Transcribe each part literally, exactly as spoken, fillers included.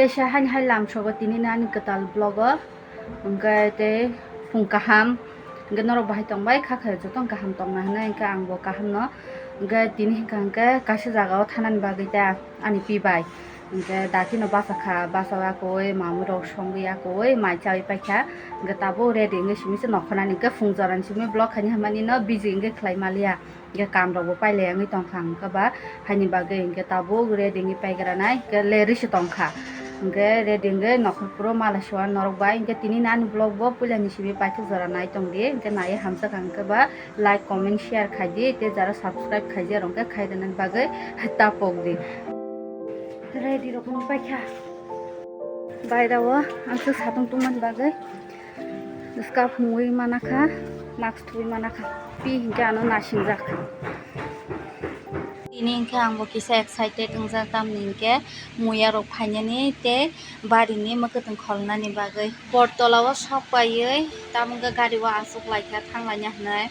Teisa haini hai lamsogo tini ani kwtal vlog o, hwnkhe tei phung kaham, hwnkhe norok bahai tongbai kha khe jotono kaham tongna hwnwi, hwnkhe angbo kaham no, hwnkhe tini hwnkha hwnkhe kaisa jaga o thanani bagwi ta ani pi bai, hwnkhe dati no bachakha, bachaui akoui mamui rok songwi akoui mai chaui paikha, hwnkhe tabuk ready wngwi simi se nokho nani, hwnkhe phung jora ni simi vlog khaini hamani no busy hwnkhe khlai maliya. Hingke kam rok bo pailai wngwi tongkha, hingke ba haini bagwi hingke tabuk ready wngwi paigranai, hingke le risi tongkha. Hingke ready wngwi nokhor phuru mala suan norok bai, hingke tini ani vlog bo puila ni simi paithak jora nai tongdi, hingke nai hamjakha, hingke ba like, comment, share khaidi, tei jara subscribe khaijak rok hingke khai rwnani bagwi tapokdi. Ready rok wngwi paikha. Baira o ang swk satung tungmani bagwi. Bwskap himwi manakha, mask thubui manakha, pi hinkhe ano nasingjak. Tini hinkhe ang bo kisa excited wngjak, tamni hinkhe muya rok phainani tei barini mwkhwtwng kholnani bagwi. Bortola o sok paiwi tamo wngkha gari o achuk laikha thanglaina hinwi.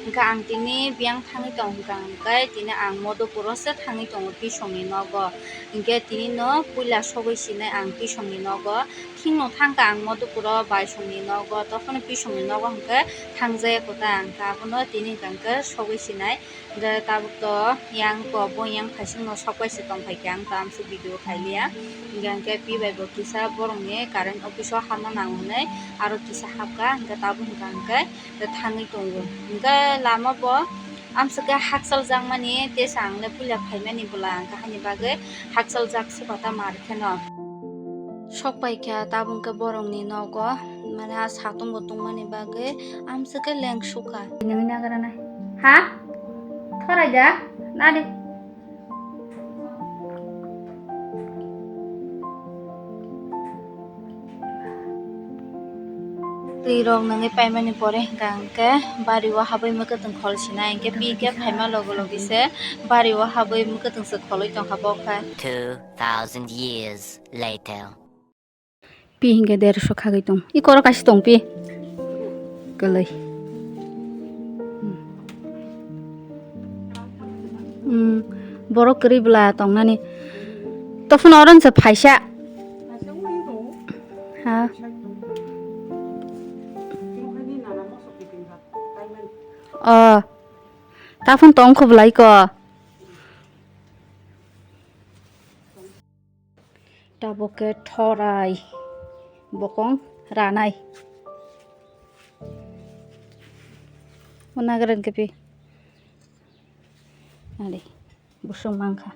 Hinkhe ang tini biyang thangwi tong hinkha, hinkhe tini ang Madhupur o se thangwi tongo Pisongni nogo. Hinkhe tini no puila sogwi sinai ang Pisongni nogo. Thikno thangkha ang Madhupuro baisongni nogo, tokhono Pisongni nogo hwnkhe thangjaya kwtal, hwnkhe abono tini hwnkhe sogwi sinai. Hwnkhe tabukto yang kobong yang phaisingno sokbai se tongphaikha, ang tamo se video khailiya. Hwnkhe hwnkhe pi bai bo kisa borokni current office o hapna nango hinwi aro kisa hapkha, hwnkhe tabuk hwnkha hwnkhe thangwi tongo. Hwnkhe lama bo amswkhe hakchal jakmani, tesa ang le puila phaimani bwla hwnkha haini bagwi hakchal jak se kota mar kheno. Sok paikha tabuk khe borokni nogo, mane a satung bo tungmani bagwi amswkhe lengsukha. Nini nagra nai. Ha? Thorai da? Nadi. Twi rok nungwi paimani pore hwnkha hwnkhe bari o habwi mwkhwtwng khol sinai, hwnkhe pi khe phaima logo logi se bari o habwi mwkhwtwng se kholwi tongkha bo khe. Two thousand years later. Pi hinkhe dersho khagwi tong. I koro kaisa tong pi. Kwlwi. Hmm. Borok kwrwi bwla tongnani. Tophuno oron se phaisa. Ha. O. Taphun tong kho bwlai ko. Tabuk khe thorai bokong ranai. O nagrang khe pi. Ari, busung mangkha.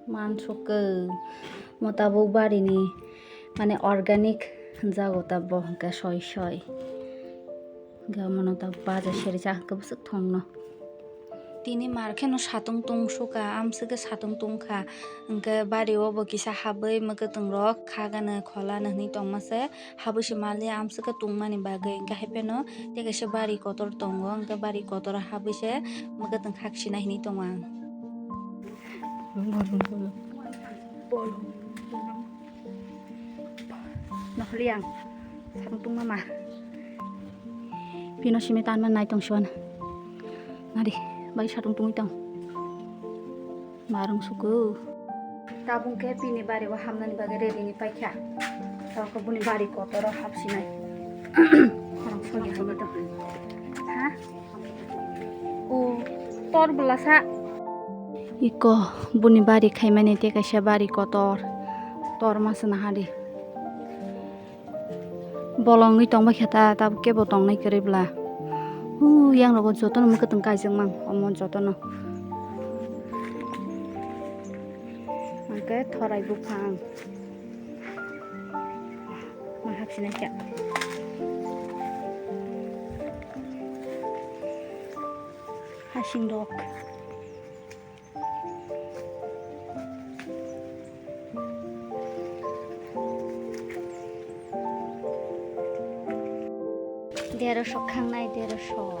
Mansukhe, mo tabuk barini, mane organic hwnjago tabuk hwnkhe soi soi. Hwnkhe omono tabuk baja seri cha hwnkhe bwswk thongno. Tini mar kheno satung tungsukha, amswkhe satung tungkha. Hwnkhe bari o bo kisa habwi mwkhwtwng rok kha gana khola nw hwnwi tongma se. Habwi se maliya amswkhe tungmani bagwi, hwnkhe hai pheno tei kaisa bari kotor tongo, hwnkhe bari kotor habwi se mwkhwtwng khak sinai hinwi tongo ang. Noholi ang satung tungma ma. Pino simi tanma nai tong siwan. Nadi, bai satung tungwi tong. Marung suku. Tabung khe pini bari o hamnani bagwi ready ni paikha. Tabuk buni bari kotoro hapsinai. Khorang songya hamwi tong. Ha? O, tor bwlasa. Iko buni bari khaimani tei kaisa bari kotor. Tor masa nahadi. Bolongwi tongbai khe ta, tabuk kebo tongnai kwrwi bwla. Huu, yang rogo jotono mwkhwtwng kaijak mang, omo jotono. Hwnkhe thorai buphang. Ma hapsinai khe. Hasing rok. Derosho khangnai, derosho.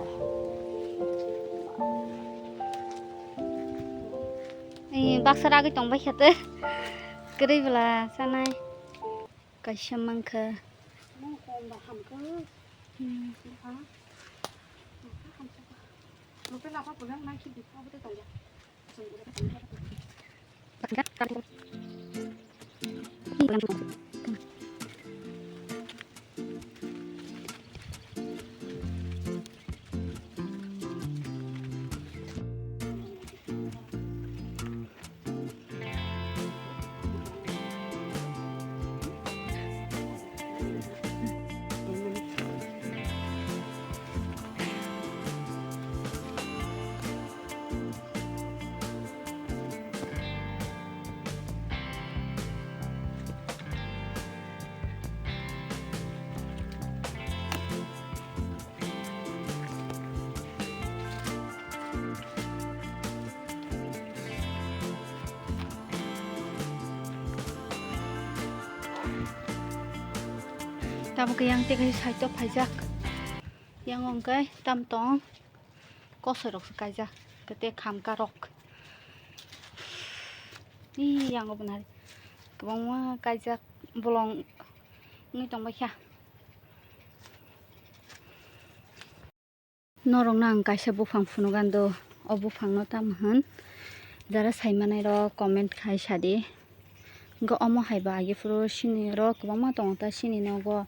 Ee, baksa ragwi tongbai kha tei. Kwrwi bwla chanai. Kaisa mankha. Hmm. Tabuk yang tei kaisa side o phaijak. Yang wngkhe tam tong kosoi rok se kaijak, tei khamka rok. Ni yang o bwnari kwbangma kaijak bolong wngwi tongbaikha. Norokno ang kaisa buphang phunukgwi do, o buphangno tamo hwn? Jara sai manai rok comment khai sadi. Hwnkhe omo hai bo agi phuru sini oro kwbangma tongo ta, sini nogo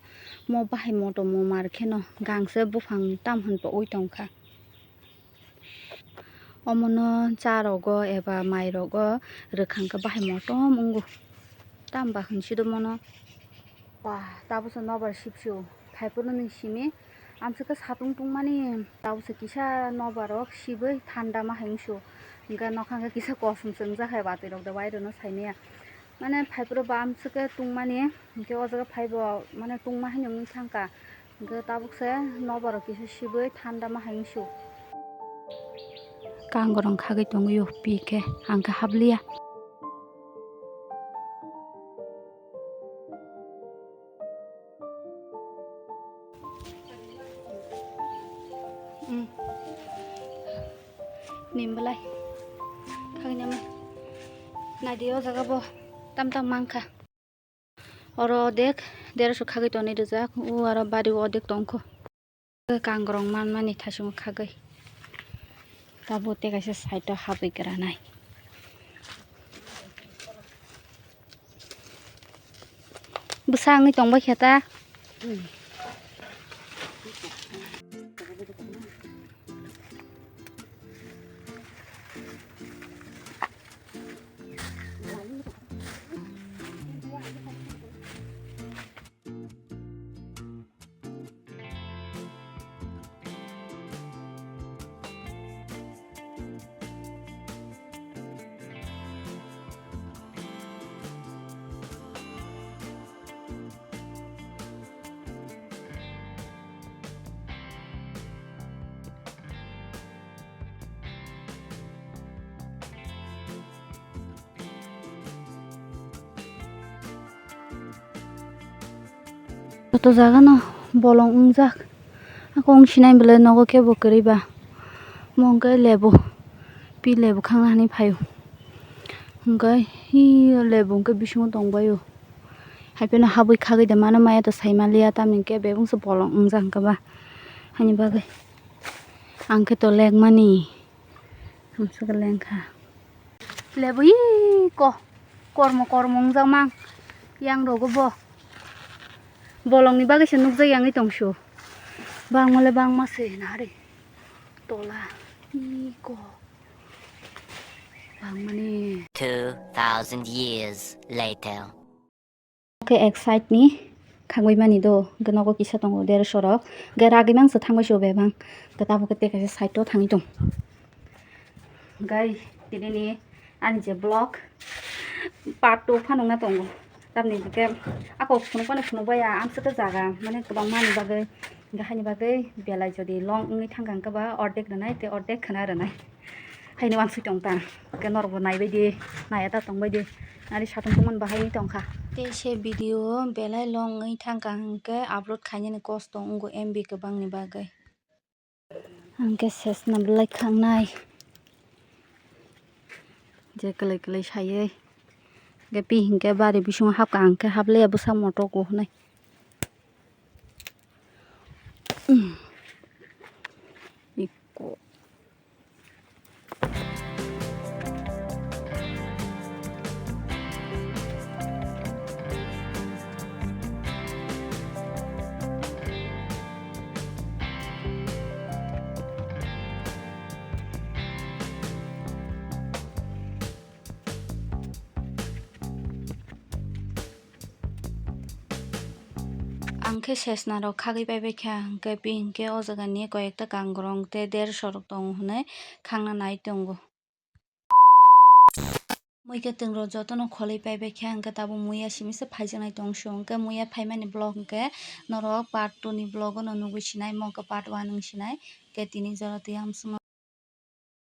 mo bahai motom mo mar kheno gangsa buphang tam hwn pogwi tongkha. Omono cha rogo eba mai rogo rwkha hwnkhe bahai motom wngo. Tamo ba hwn sido mono. Ba, tabukhe nobar sibsio. Phaiphuru nung simi. Amswkhe satung tungmani. Tabukhe kisa nobar rok sibwi thanda ma hai wngsu. Hwnkhe nokha hwnkhe kisa kosom se wngjak hai, batwi rok de wai rwno saimaya. Mane phaiphuru ba amswkhe tungmani. Hwnkhe o jaga phaibo mane tungma hai wngwi thangkha. Hwnkhe tabukhe nobar rok kisa sibwi thanda ma hai wngsu. Kangrong khagwi tongwi o pi khe ang khe habliya. Nim belai. Khagwi nama. Naidi o jaga bo tam tam mankha. Oro odek derso khagwi tonwi rijak. O aro bari o odek tongkho. Kangrong manmani thaisongo khagwi. Tabuk tei kaisa side o habwi granai. Bwsa wngwi tongbaikha ta. Joto jaga no bolong wngjak. Ako wng sinai belai nogo kebo kwrwi ba. Omo hwnkhe lebu. Pi lebu khangna hinwi phaio. Hwnkhe hi lebu hwnkhe bisingo tongbaio. Haiphano habwi khagwi de mano maya to sai manliya, tamni hwnkhe bebungso bolong wngjak hwnkhe ba. Haini bagwi ang khe to lekmani. Hamswk lengkha. Lebu iko kormo kormo wngjak mang yang rogo bo. Bolongni bagwi se nukjak yangwi tongsu. Bangma le bangma se nari. Tola iko. Bangmani. Two thousand years later. Khe ek side ni khagwi mani do, hwnkhe nogo kisa tongo derso rok, hwnkhe ragwi mangsa thangbai se bebang, hwnkhe tabuk khe tei kaisa side o thangwi tong. Hwnkhe tini ni ani je vlog part two phano wngna tongo, tamni hwnkhe ako phunuk phano phunuk bai ya, amswk khe jaga mane kwbangma ni bagwi, hwnkhe haini bagwi belai jodi long wngwi thangkha hwnkhe ba ordek rwnai tei ordek khwna rwnai. Haino wansuk tong ta, hwnkhe norokbo naibaidi, naiya ta tongbaidi, nari satung tongmani bahai tongkha. Tei se video belai long wngwi thangkha hwnkhe upload khainani kosto wngo M B kwbangni bagwi. Hwnkhe sesna belai khangnai, je kwlwi kwlwi saiwi. Hwnkhe pi hwnkhe bari bisingo hapkha, hwnkhe hablaiya bwsa motok o hwnwi. Ikko. Hwnkhe sesna rok khagwi paibai kha, hwnkhe pi hwnkhe o jaga ni koi ekta kangrong tei der sorok tongo hwnwi khangna nai tongo. Muikhe twng rok jotono kholwi paibai kha, hwnkhe tabuk muiya simi se phaijaknai tong sio, hwnkhe muiya phaimani vlog hwnkhe norok part two ni vlog o no nugwi sinai, mo hwnkhe part one wng sinai, hwnkhe tini jora twi hamswkno.